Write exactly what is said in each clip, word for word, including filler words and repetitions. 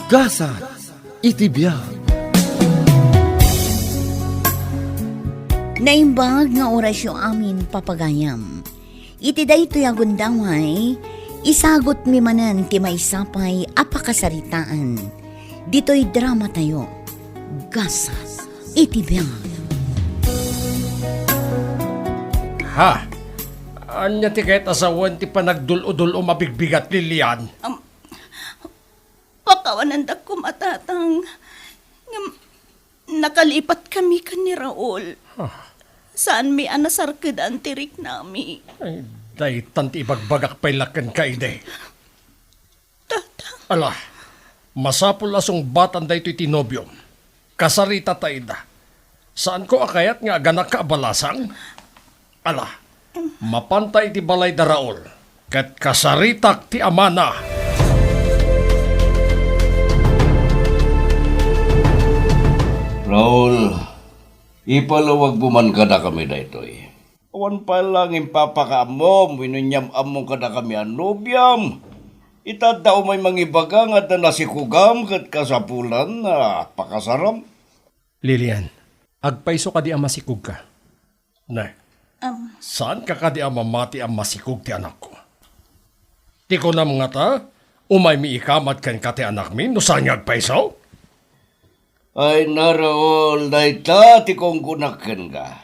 Gasat iti biag. Naimbag nga orasyo amin, papagayam. Iti daytoy a gundaway, isagutmi manen ti maysa pay a pakasaritaan. Ditoy dramatayo, Gasat iti biag. Ha? Ania ti kayat a sawen ti panagdul-odul-om a bigbigat, Lilian? Am, pakawanandak koma, Tatang. Ngem, nakalipatkami ken ni Raul. Ah. Saanmi a nasarkedan ti riknami. Ay, daytan ti ibagbagak pay la kenka idi. Tatang. Ala, masapul a sungbatan daytoy ti nobiom. Kasaritata ida. Saanko a kayat nga aganakka a balasang? Ala, mapanta iti balay da Raul, ket kasaritak ti amana. Raul, ipalawagmo man kadakami daytoy. Awan pay laeng impapakaammom wenno inyam-ammom kadakami a nobiam. Ita adda umay mangibaga nga adda nasikogam ket kasapulan a pakasaram. Lilian, agpayso kadi a masikogka? Ne, Am. Saanka kadi a mamati a masikog ti anakko? Ti kunam ngata, umaymi ikamat kenka ti anakmi no saan nga agpayso? Ay, Raul, dayta ti kungkunak kenka.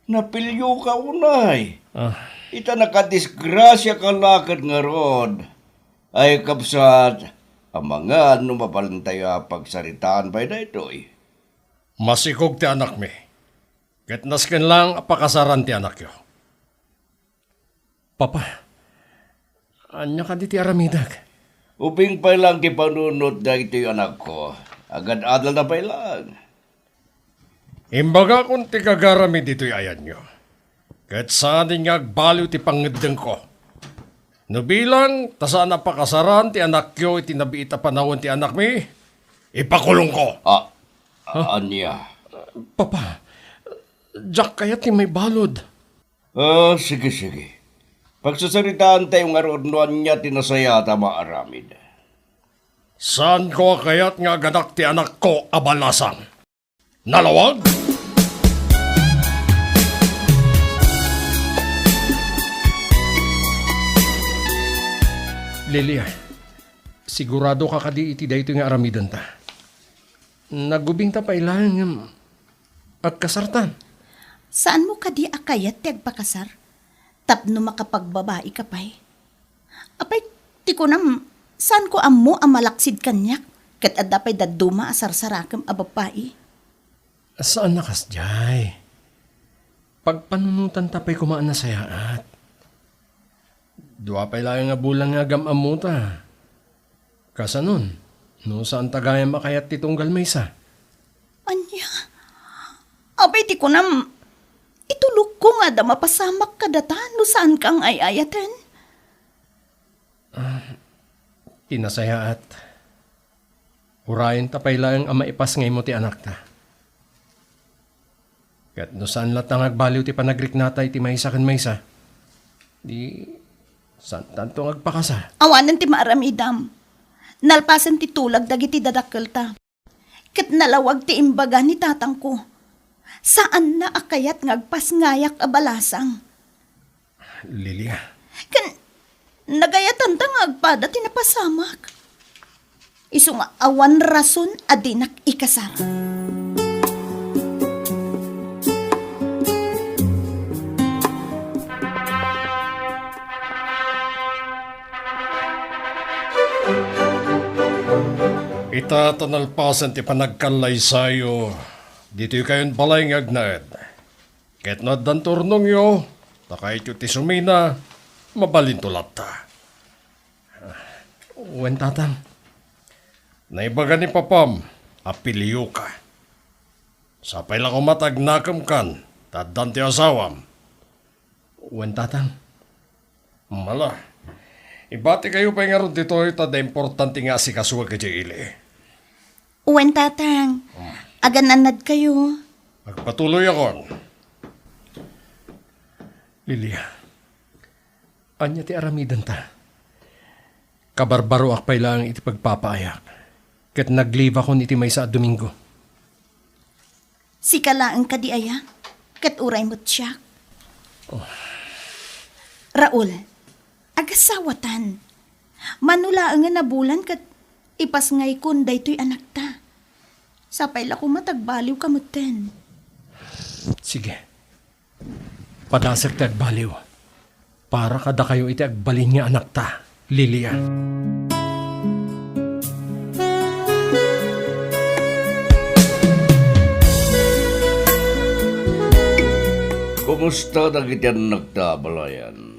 Napilioka unay. Ah. Ita nakadisgrasiaka la ket ngarud. Ay, kabsat, amangan no mabalintayo a pagsaritaan pay daytoy. Masikog ti anakmi. Ket nasken laeng a pakasaran ti anakyo. Papa, ania kadi ti aramidek? Ubing pay laeng ti panunot daytoy anakko. Agad-adalna pay laeng. Imbagakon ti gagaramid ditoy ayanyo. Ket saanen nga agbaliw ti pangngeddengko. No bilang ta saan a pakasaran ti anakyo iti nabiit a panawen ti anakmi, ipakulongko. Ah, ania? Papa, diak kayat ti maibalud. Ah, sige, sige. Pagsasaritaantayo ngarud no ania ti nasayaat a maaramid. Saanko a kayat nga aganak ti anakko a balasang? Nalawag? Lilia, sigurado ka kadi iti daytoy nga aramidenta? Nagubingta pay laeng ngem agkasartan. Saanmo kadi a kayat ti agpakasar tapno makapagbabai ka pay? Apay, ti kunam, saanko ammo a malaksid kaniak ket adda pay dadduma a sarsarakem a babbai? Saan a kasdiay. Pagpanunotanta pay koma a nasayaat. Dua pay laeng a bulan nga agam-ammota. Kasanon, no saanta gayam a kayat ti tunggal maysa? Ania? Apay ti kunam, itulokko nga adda mapasamak kadata no saanka nga ay-ayaten? Ah, ti nasayaat. Urayenta pay laeng a maipasngaymo ti anakta. Ket no saan latta nga agbaliw ti panagriknata iti maysa ken maysa, di saantanto nga agpakasar. Awanen ti maaramidam. Nalpasen ti tulag dagiti dadakkelta. Ket nalawag ti imbaga ni tatangko. Saanna a kayat nga agpasngayak a balasang. Lilia. Ken nagayatanta nga agpada ti napasamak. Isu nga awan rason a dinak ikasar. Ita ta nalpasen ti panagkallaysayo, ditoy kayon balay nga agnaed. Ket no addan turnongyo, ta kayatyo ti sumina, mabalinto latta. Wen, tatang. Naibaga ni papam a pilioka. Sapay la koma ta agnakemkan, ta addan ti asawam. Wen, tatang. Mala. Ibatikayo pay ngarud ditoy ta adda importante nga asikasuek idiay ili. Wen, tatang. Hmm. Agan-annadkayo. Agpatuloyakon. Lilia, ania ti aramidenta? Kabarbaroak pay laeng iti pagpapaayak. ket naglibakon iti maysa a Domingo. Sika laeng kadi aya? Ket uray met siak? Oh. Raul, agasawatan. Mano laengen a bulan ket ipasngaykon daytoy anakta. Sapay la koma ta agbaliwka metten. Sige. Padasek ti agbaliw. Para kadakayo iti agbalin nga anakta, Lilia. Kumusta dagiti annakta, abalayan?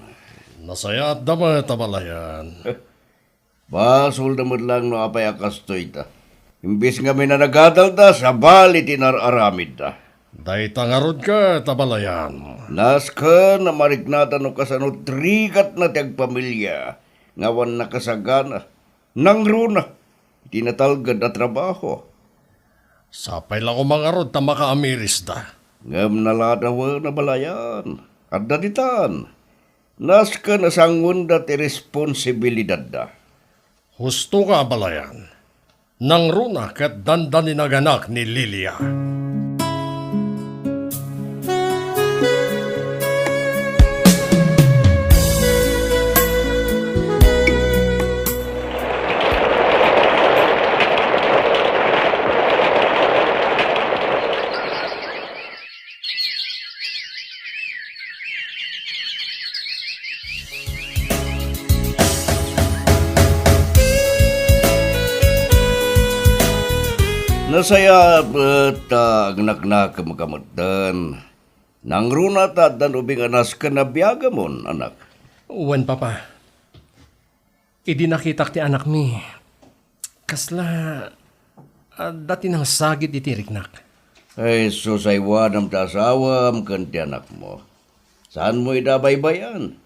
Nasayaatda met, abalayan. Basolda met laeng no apay a kastoyta. Imbes ngamin a nagadalda, sabali ti inar-aramidda. Dayta ngarud ket, abalayan. Nasken a mariknada no kasano ti rigatna ti agpamilia nga awan nakasagana, nangruna, iti natalged a trabaho. Sapay la koma ngarud ta makaamirisda. Ngem naladawen, abalayan. Adda ditan. Nasken a sanguenda ti responsibilidadda. Husto ka, abalayan. Nangruna ket dandaninaganak ni Lilia. Nasayaat met ta agnaknakemka metten. Nangruna ta addan ubing a nasken a biagamon, anak. Wen, Papa. Idi nakitak ti anakmi, kasla adda ti nangsagid iti riknak. Ay, sus, aywanam ti asawam ken ti anakmo. Saanmo ida a baybay-an?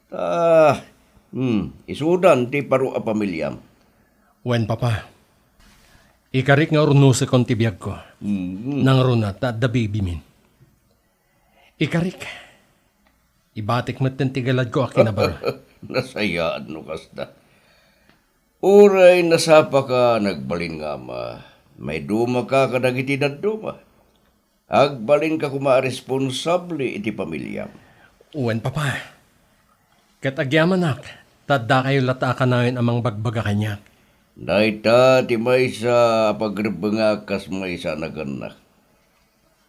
Ta, hmm, isudan ti paro a pamiliam. Wen, Papa. Ikarik nga urnosekon ti biagko. Mm. Nangruna ta adda babymin. Ikarik. Ibatik metten ti galadko a kinabaro. Nasayaat no kasta. Uray nasapaka, nagbalin nga ama, maidumaka kadagiti dadduma. Agbalinka koma a responsable iti pamiliam. Wen, Papa. Ket agyamanak, ta addakayo latta a kanayon a mangbagbaga kaniak. Dayta ti maysa a pagrebbengak kas maysa a nagannak.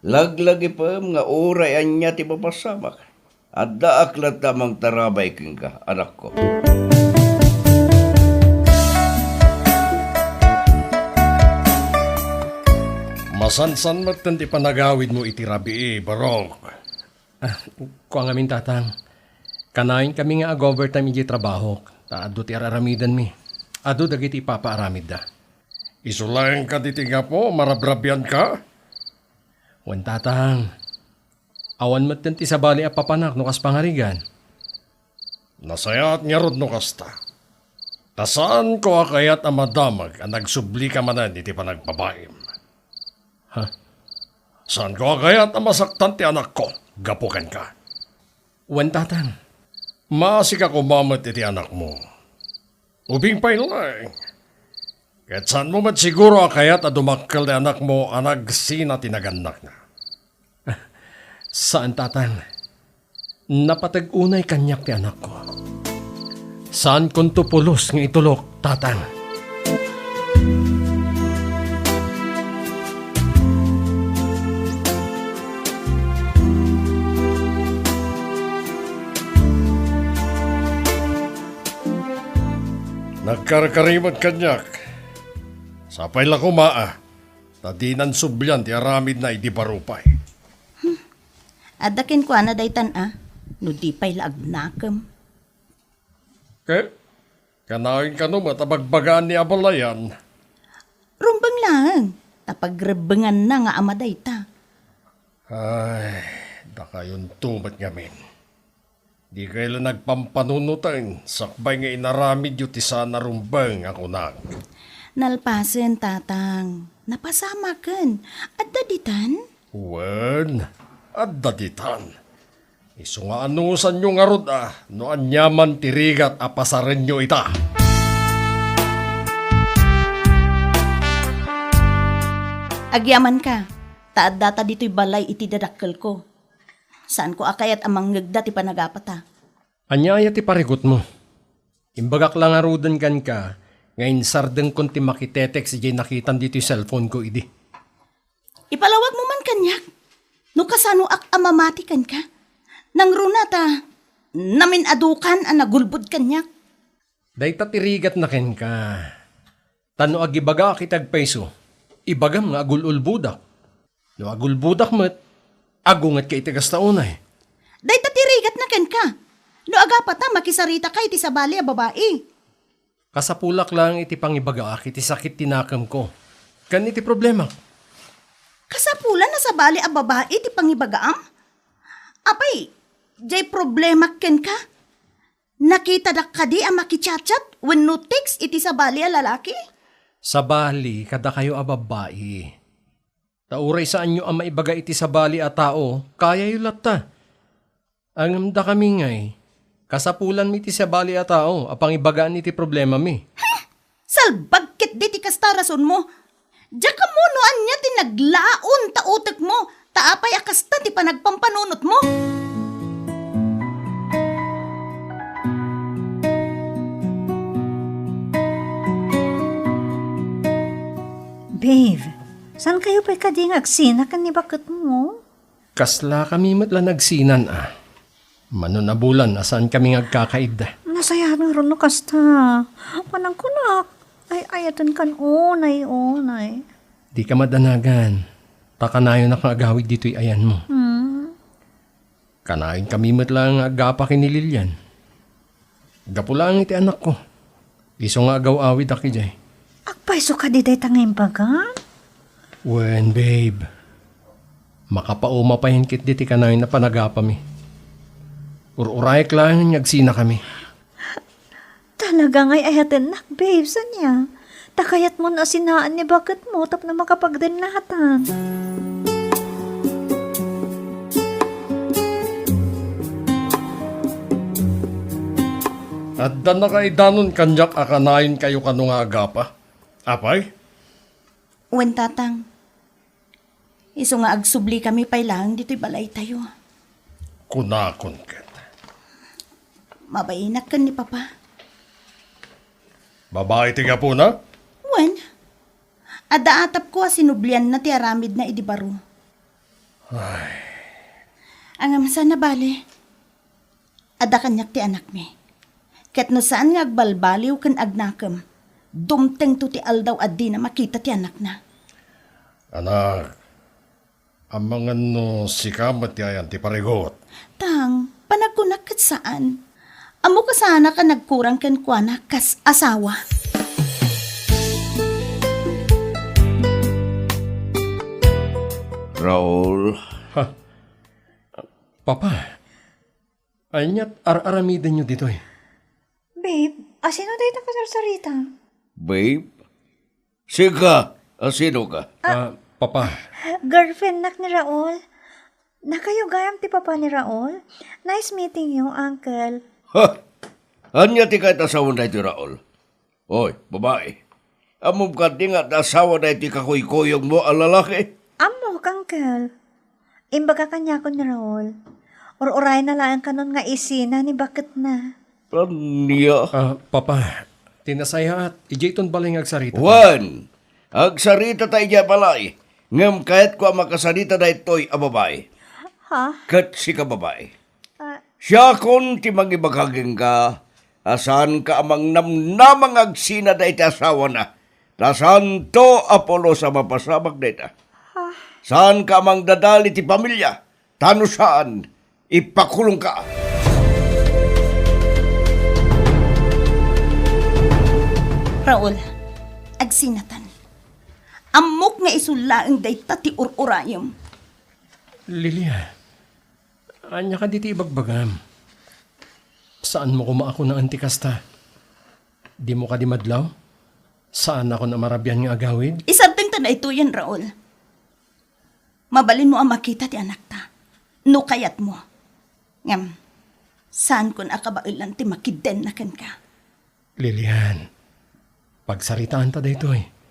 Laglagipem nga uray ania ti mapasamak, addaak latta a mangtarabay kenka, anakko. Masansan metten ti panagawidmo iti rabii, Barok. Ah, kua ngamin, Tatang. Kanayon kami nga ag-overtime idiay trabahok, ta adu ti ar-aramidenmi. Adu dagiti ipapaaramidda. Isu laeng kaditi gapu, marabrabianka? Wen, Tatang. Awan metten ti sabali a papanak no kas pangarigan. Nasayaat ngarud no kasta. Ta saanko a kayat a madamag a nagsublika manen iti panagbabaim. Ha? Saanko a kayat a masaktan ti anakko gapu kenka. Wen, Tatang. Maasika koma met iti anakmo. Ubing pay laeng. Ket saanmo met siguro a kayat a dumakkel ti anakmo a nagsina ti nagannakna. Saan, Tatang. Napateg unay kaniak ti anakko. Saankonto pulos nga itulok, Tatang. Nagkarkari met kaniak. Sapay la koma, a, ta dinan sublian ti aramidna idi baro pay. Hmm. Adda kenkuana daytan, a, no di pay la agnakem. Ket, kanayon kano met a bagbagaan ni abalayan? Rumbeng laeng, ta pagrebbenganna nga ama dayta. Ay, dakayonto met ngamin. Dikay la nagpampanunoten, sakbay nga inaramidyo ti saan a rumbeng a kunak. Nalpasen, Tatang. Napasamaken. Adda ditan? Wen, adda ditan. Isu nga anusanyo ngarud a no aniaman ti rigat a pasarenyo ita. Agyamanka, ta addata ditoy balay iti dadakkelko. Saanko a kayat a mangngegda ti panagapata. Ania aya ti parigutmo? Imbagak la ngaruden kenka nga insardengkon ti makitetext idiay nakitam ditoy cellphone ko idi. Ipalawagmo man kaniak no kasanoak a mamati kenka. Nangruna ta namin-adukan a nagulbod kaniak. Dayta ti rigatna kenka. Ta no agibagaak iti agpayso, ibagam nga agul-ulbodak. No agulbodak met, agungetka iti kasta unay. Dayta ti rigatna kenka. No agapata, makisaritaka iti sabali a babai. Kasapulak laeng iti pangibagaak iti sakit ti nakemko ken iti problemak. Kasapulan a sabali a babai ti pangibagaam? Apay, jay problemak kenka? Nakitadak kadi a makichatchat wenno text iti sabali a lalaki? Sabali kadakayo a babbai. Ta uray saanyo a maibaga iti sabali a tao, kayayo latta. Ngem dakami ngay, kasapulanmi iti sabali a tao a pangibagaan iti problemami. Salbag ketdi ti kasta a rasonmo. Diak ammo no ania ti naglaon ta utekmo, ta apay a kasta ti panagpampanunotmo. Babe, saan kayo pay kadi nga agsina ken ni baketmo? Kaslakami met la nagsinan a. Mano a bulan a saankami nga agkakaidda. Nasayaat ngarud no kasta. Panangkunak. Ay, ayaten kan unay, unay. Dika madanagan. Ta kanayonak nga agawid ditoy ayanmo. Hmm. Kanayonkami met la nga agapa ken ni Lilian. Gapu laeng iti anakko. Isu nga agaw-awidak idiay. Agpayso kadi dayta nga imbagam? Wen, babe. Makapauma payen ketdi ti kanayon a panagapami. Ur-urayek laeng nga agsinakami. Talaga nga ay-ayatennak, babes, ania? Ta kayatmon a sinaan ni baketmo tapno makapagdennatan. Adda nakaidanon kaniak a kanayonkayo kano nga agapa? Apay? Wen, Tatang. Isu nga agsublikami pay laeng ditoy balaytayo. Kunakon ket. Mabainak ken ni Papa. Babai ti gapuna? Wen. Adda atapko a sinublianna ti aramidna idi baro. Ay. Ngem saan a bale. Adda kaniak ti anakmi. Ket no saan nga agbalbaliw ken agnakem, dumtengto ti aldaw a dina makita ti anakna. Anak, amangan no sika met ti ayan ti parigot. Tang, panagkunak ket saan. Ammok a saanak a nagkurang kenkuana kas asawa. Raul. Ha? Papa, ania't ar-aramidenyo ditoy? Babe, asino dayta kasarsarita? Babe? Sika, asino ka? Ah, Papa. Girlfriendnak ni Raul. Nakayo gayam ti papa ni Raul? Nice meeting you, Uncle. Ha? Ania ti kayat asawan daytoy Raul? Oy, babai. Ammom kadi nga adda asawa daytoy kakuykuyogmo a lalaki? Ammok, Uncle. Imbaga kaniakon ni Raul. Ur-urayna laeng kanon nga isina ni baketna. Ania? Ah, Papa, ti nasayaat, idiayton balay nga agsarita. Wen, agsarita ta idiay balay. Ngem kayatko a makasarita daytoy a babai. Ha? Ket sika babai. Ah. Siakon ti mangibaga kenka a saanka a mangnamnama nga agsina dayta asawana, ta saanto a pulos a mapasamak dayta. Ah. Saanka a mangdadal iti pamilia, ta no saan, ipakulongka. Raul, agsinatan. Ammok nga isu laeng dayta ti ur-urayem. Lilia, ania kadi ti ibagbagam? Saanmo koma a kunaen ti kasta? Dimo kadi madlaw? Saanakon a marabian nga agawid? Isardengta daytoyen, Raul. Mabalinmo a makita ti anakta, no kayatmo. Ngem, saankon a kabaelan ti makidenna kenka. Lilian, pagsaritaanta daytoy.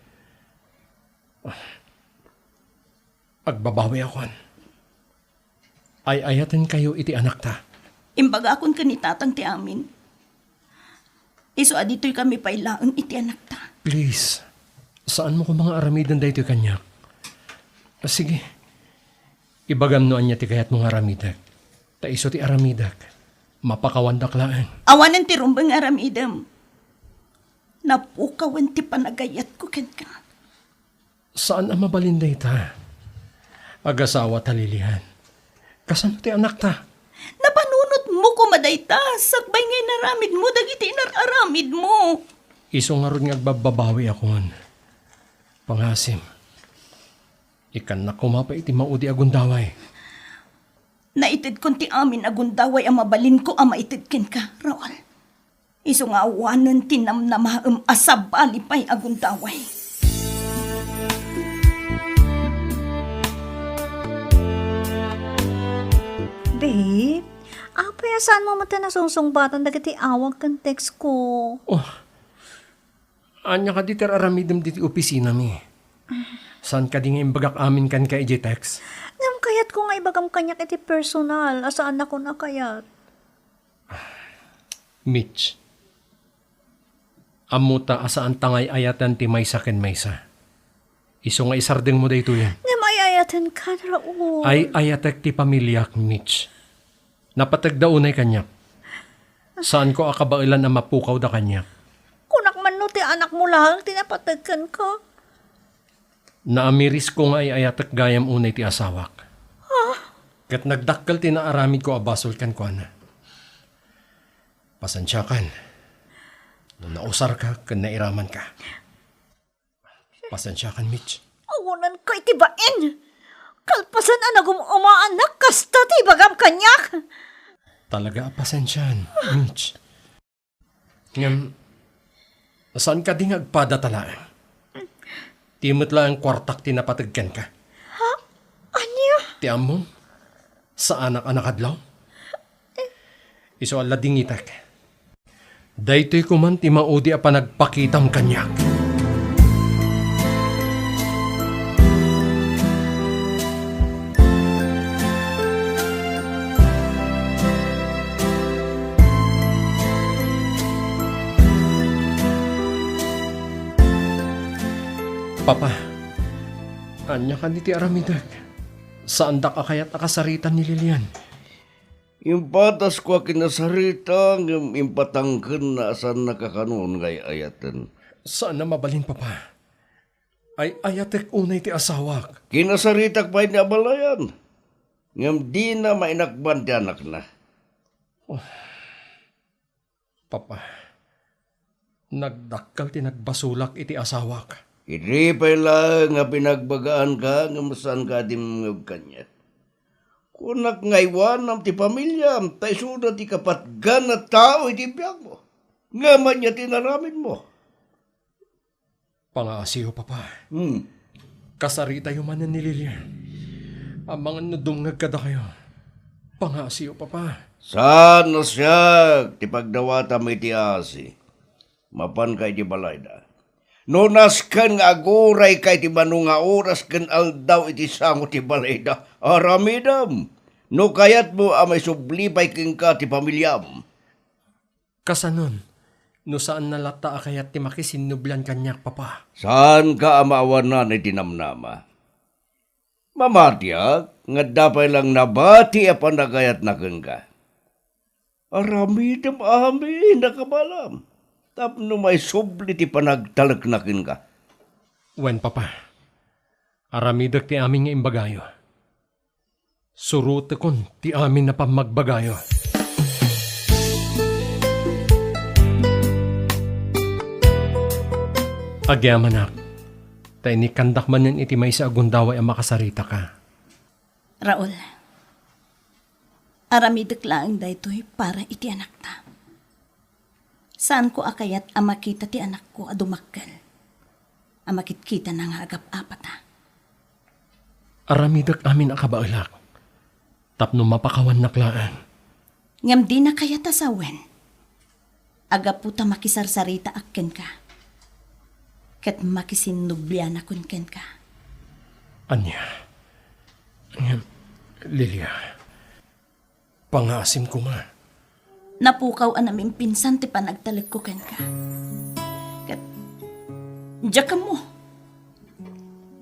Agbabawiakon. Ay-ayatenkayo iti anakta. Imbagakon ken ni tatang ti amin. Isu a ditoykami pay laeng iti anakta. Please, saanmo koma nga aramiden daytoy kaniak. Sige, ibagam no ania ti kayatmo nga aramidek. Ta isu ti aramidek. Mapakawandak laeng. Awanen ti rumbeng nga aramidem. Napukawen ti panagayatko kenka. Saan a mabalin dayta. Agasawa ta, Lilian. Kasano ti anakta? Napanunotmo koma dayta, sakbay nga inaramidmo dagiti inar-aramidmo. Isu ngarud nga agbabbabawiakon. Pangasim, ikkannak koma pay iti maudi a gundaway. Naitedkon ti amin a gundaway a mabalinko a maited kenka, Raul. Isu nga awanen ti namnamaem a sabali pay a gundaway. Babe, apay a saanmo met a nasungsungbatan dagiti awag ken text ko? Oh, ania kadi ti aramidem ditoy opisinami? Saan kadi nga imbagak amin kenka idiay text? Ngem kayatko nga ibagam kaniak iti personal a saannakon a kayat. Mitch, ammota a saanta nga ay-ayaten ti maysa ken maysa. Isu nga isardengmo daytoyen. Ngem ay-ayatenkan, Raul. Ay-ayatek ti pamiliak, Mitch. Napategda unay kaniak. Saanko a kabaelan a mapukawda kaniak. Kunak man no ti anakmo laeng ti napateg kenka. Naamirisko nga ay-ayatek gayam unay ti asawak. Ket nagdakkel ti naaramidko a basol kenkuana. Pasensiakan no nausarka ken nairamanka. Pasensiakan, Mitch. Awanenka iti bain! Kalpasan a nagum-umaanak, kasta ti ibagam kaniak! Talaga a pasensian, Mitch. Ngem, saan kadi nga agpadata laeng? Ti met laeng kuartak ti napateg kenka. Ha? Ania? Ti ammom, saanak a nakadlaw? Isu a ladingitek. Daytoy koman ti maudi a panagpakitam kaniak. Papa, ania kadi ti aramidek? Saandak a kayat a kasaritan ni Lilian. Impatasko a kinasarita ngem impatangkenna a saanna kakanon nga ay-ayaten. Saan a mabalin, Papa. Ay-ayatek unay ti asawak. Kinasaritak pay ni abalayan, ngem dina mainakban ti anakna. Oh. Papa, nagdakkel ti nagbasolak iti asawak. Idi pay laeng nga pinagbagaanka ngem saanka a dimngeg kaniak. Kunak nga aywanam ti pamiliam, ta isuda ti kapatgan a tao iti biagmo. Ngem ania ti inaramidmo? Pangaasiyo, Papa. Hmm. Kasaritayo manen ni Lilian. Amangan no dumngeg kadakayo. Pangaasiyo, Papa. Saan a siak ti pagdawatam iti asi. Mapanka iti balayda. No nasken nga agurayka iti mano nga oras ken aldaw iti sango ti balayda, aramidem. No kayatmo a maisubli pay kenka ti pamiliam. Kasanon, no saanna latta a kayat ti makisinnublian kaniak, Papa? Saanka a maawanan iti namnama. Mamatiak nga adda pay lang nabati a panagayatna kenka. Aramidem amin a kabaelam tapno maisubli ti panagtalekna kenka. Wen, Papa, aramidek ti amin nga imbagayo. Surotekon ti amin a pammagbagayo. Agyamanak, ta inikkandak manen iti maysa a gundaway a makasaritaka. Raul, aramidek laeng daytoy para iti anakta. Saanko a kayat a makita ti anakko a dumakkel, a makitkitana nga agap-apata. Aramidek amin a kabaelak, tapno mapakawannak laeng. Ngem dina kayat a sawen. Aggapu ta makisarsaritaak kenka, ket makisinnublianakon kenka. Ania? Lilia, pangaasim koma. Napukaw a namimpinsan ti panagtalekko kenka. Ket diak ammo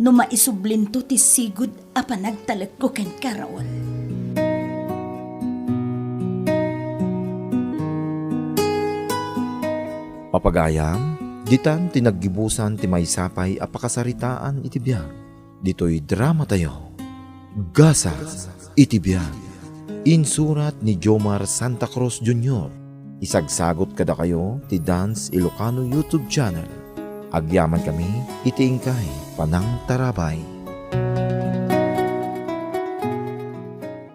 no maisublinto ti sigud a panagtalekko kenka, Raul. Papagayam, ditan ti naggibusan ti maysa pay a pakasaritaan iti biag. Ditoy dramatayo, Gasat iti Biag. Insurat ni Jomar Santa Cruz Junior. Isagsagut kadakayo ti Dance Ilocano YouTube channel. Agyamankami iti inkay panangtarabay.